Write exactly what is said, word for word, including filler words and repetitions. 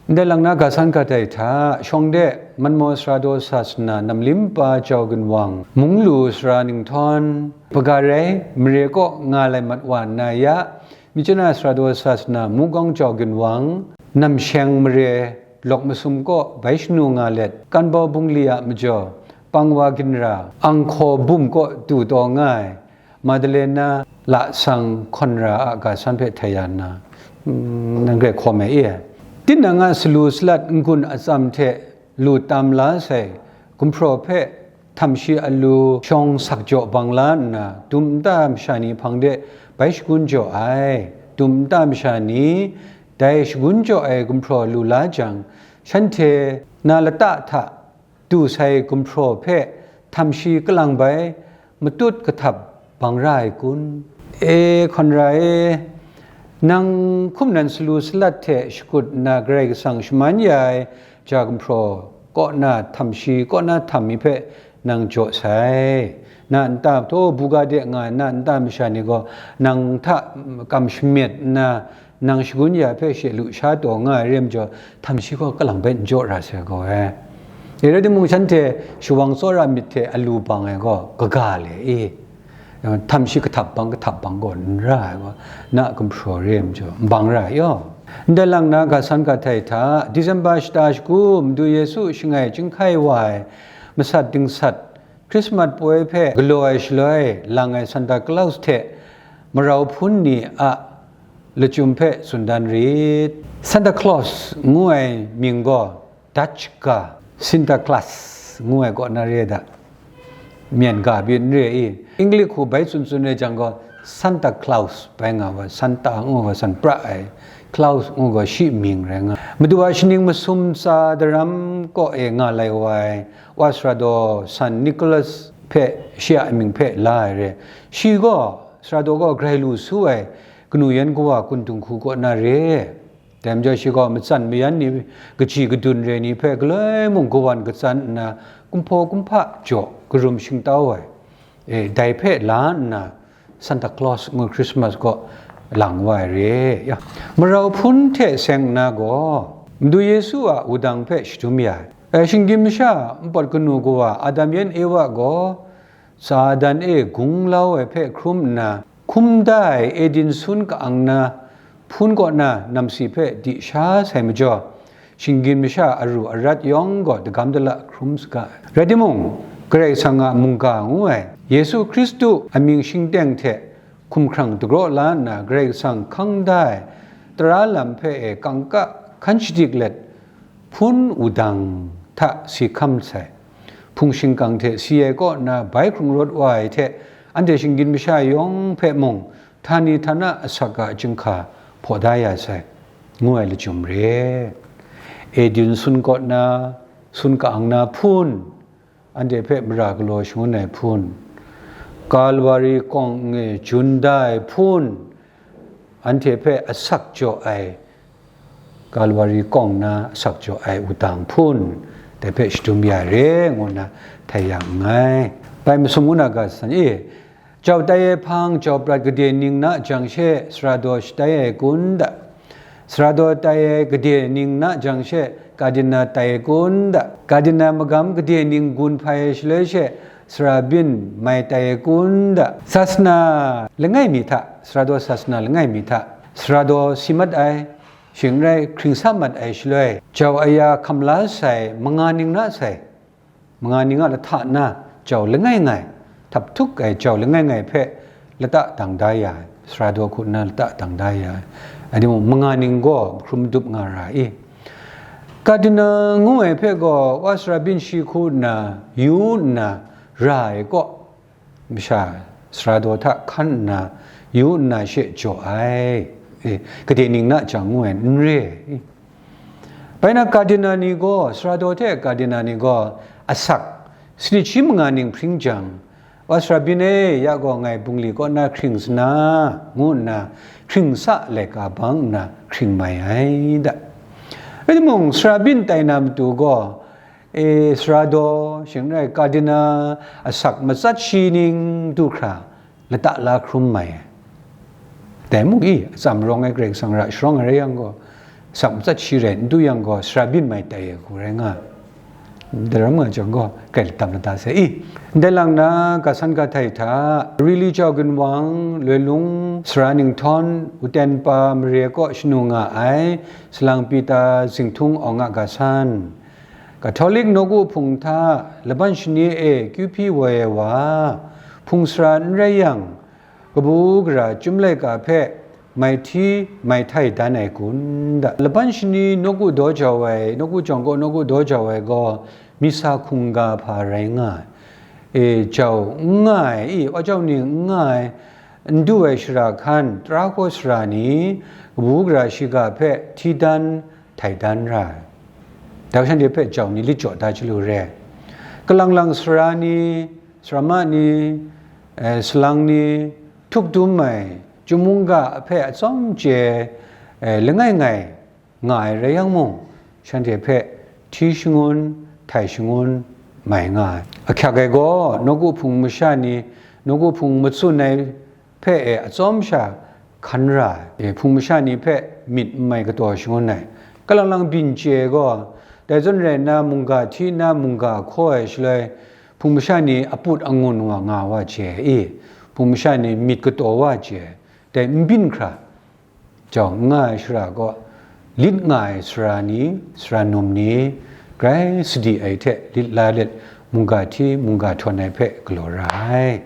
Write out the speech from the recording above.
Ndai lang na ga san ga dai hta, shawng de, Manmaw Sara daw sa sena, Namlim Pa Jau Ginwang, Munglu Sara Ninghtawng, Hpaga rai, mare kaw nga lai mat wa nna ya, Myitkyina Sara daw sa sena, Mungkawng Jau Ginwang, Namsheng mare, Lawk Masum kaw bai shanu nga let, Kanbau Bungli a majaw, Pangwa Ginra, Anghkaw Bum kaw du taw nga ai, Madalena Lasang Hkawnra a ga san hpe htai ya nna, mm, nang grai hkawm ai e. Tinang a salu salat n-gun atsam hte lu tam la sai gumhpraw hpe htam shi alu shawng sak jaw bang la nna, dum nta masha ni hpang de bai shagun jaw ai. Dum nta masha ni dai shagun jaw ai gumhpraw lu la jang, shanhte na lata hta du sai gumhpraw hpe htam shi kalang bai matut kahtap bang ra ai kun? E, Hkawnra e, nang hkum nan salu salat hte shakut nna Karai Kasang shaman ya ai ja gumhpraw kaw na htam shi kaw na htam mi hpe nang jaw sai. Na nta htaw buga de nga ai na nta masha ni gaw nang hta kam shamyet nna, nang shagun ya hpe she lu sha taw nga ai re majaw, htam shi gaw kalang bai n jaw ra sai gaw ai. E rai timung, shanhte shawang tsawra myit hte alu bang ai gaw kaga le i? Htam shi kahtap bang, kahtap bang gaw n ra ai gaw, na gumhpraw re ai majaw, n bang ra ai yaw. Ndai lang na ga san ga htai hta, December shata shagu, Madu Yesu shangai chyinghkai wa ai masat dingsat, Christmas poi hpe galaw ai shaloi lang ai Santa Claus hte marau hpun ni a lachyum hpe tsun dan rit. Santa Claus ngu ai mying gaw Dutch ga, Sinterklaas ngu ai kaw na re da, myen ga byin n re i? English hku bai tsun tsun re jang gaw, Santa Claus bai nga wa, Santa ngu ga san pra ai, Claus ngu ga shi mying rai nga. Madu a shaning masum tsa daram kaw e nga lai wa ai, wa sara daw San Nicholas hpe shi a mying hpe la ai re. Shi gaw, sara daw gaw grai lu su ai, kanu yan kawa kun dinghku kaw na re. Dai majaw shi gaw matsan mayan ni, kaji kadun re ni hpe galoi mung kawan katsan nna, kumhpaw kumhpa jaw karum shingtau ai, e, dai hpe la nna, Santa Claus ngu Christmas gaw lang wa ai re. Ya, marau hpun hte seng nna gaw, Madu Yesu a wudang hpe shadum ya ai. E, shinggyim masha npawt kanu kawa Adam yan Ewa gaw Satan e gunglau ai hpe hkrum nna, hkum da ai Eden sun ka-ang na hpun kaw na namsi hpe di sha sai majaw, shinggyim masha aru arat yawng gaw dagam dala hkrum saga ai. Rai timung, Karai Kasang a mungga ngu ai Yesu Hkristu amying shingteng hte hkumhkrang dagraw la nna, Karai Kasang hkang da ai tara lam hpe e kangka hkan shadik let, hpun wudang hta si hkam sai. Hpung shingkang hte si ai kaw na bai hkrung rawt wa ai hte, anhte shinggyim masha yawng hpe mung, htani htana asak a chyinghka hpaw da ya sai, ngu ai lachyum re. Eden sun kaw na, sun ka-ang na hpun, anhte hpe mara galaw shangun ai hpun, Kalwari kawng e jun da ai hpun, anhte hpe asak jaw ai, Kalwari kawng na asak jaw ai wudang hpun, dai hpe shadum ya re, ngu nna htai ya nngai. Bai masum ngu na ga san e, jau tai ai hpang, jau prat gade ning na jang she, sara daw shatai ai kun da? Sara daw tai ai gade ning na jang she, kadina tai ai kun da? Kadina magam gade ning gun hpai ai shaloi she, sara byin mai tai ai kun da? Sasana langai mi hta, sara daw sasana langai mi hta, sara daw si mat ai, shing rai hkring sa mat ai shaloi, jau aya hkam la sai, manga ning na sai, manga ning a lahta na jau langai ngai, htap htuk ai jau langai ngai hpe lata dang da ya ai, sara daw hku nna lata dang da ya ai. Rai timung, manga ning gaw hkrum dup nga ra i? Kadina ngu ai hpe gaw, wa sara byin shi hku nna, yu nna ra ai kaw, masha sara daw hta hkan nna, yu nna she jaw ai, e, gade ning na jang ngu ai n re. Bai na, kadina ni gaw, sara daw hte kadina ni gaw, asak, sanit shi manga ning hpring jang, wa sara byin e, ya gaw ngai bungli kaw na hkring sana, ngu nna, hkring sa laika bang nna hkring mai ai da. Rai timung, sara byin tai na matu gaw, e, sara daw, shing rai kadina, asak matsat shi ning du hkra, lata la hkrum mai ai. Dai mung i, atsam rawng ai Karai Kasang ra sharawng ai rai yang gaw, Sak matsat shi rai n du yang gaw, sara byin mai tai ai hku rai nga. Daram nga jang gaw, grai tam lata sai i. Ndai lang na, ga san ga htai hta, Rili Jau Ginwang, Loi Lung, Sara Ninghtawng, Wuten Pa Mare kaw shanu nga ai, Salang Pita Zinghtung Awng a ga san. Catholic nawku hpung hta laban shani e kyu hpyi woi ai wa, hpung sara n rai yang, kabu gara chyum laika hpe mai hti mai htai dan ai kun da. Laban shani nawku daw jau ai, nawku jawng kaw nawku daw jau ai gaw, misa hkungga hpa rai nga ai. E, jau n nga ai, i, wa jau ni n nga ai, n du ai shara hkan, tara hkaw sara ni, kabu gara shiga hpe hti dan, htai dan ra ai. Dau shanhte hpe jau ni lit jaw da chyalu re ai. Kalang lang sara ni, sarama ni, eh, salang ni, htuk dum ai, chyum mungga hpe atsawm chye, eh, langai ngai nga ai rai yang mung, shanhte hpe hti shangun, htai shangun mai nga ai. Ahkyak ai gaw, nawku hpung masha ni, nawku hpung matsun ai hpe e atsawm sha hkan ra ai, hpung masha ni hpe myit n mai kataw shangun ai. Kalang lang byin chye ai gaw, dai zawn rai nna, mungga hti nna mungga hkaw ai shaloi, hpung masha ni aput angun wa nga wa chye ai i, hpung masha ni myit kataw wa chye ai, dai n byin hkra jau n nga ai shara gaw, lit nga ai sara ni, sara num ni, grai sadi ai hte lit la let, mungga hti mungga htawn ai hpe galaw ra ai.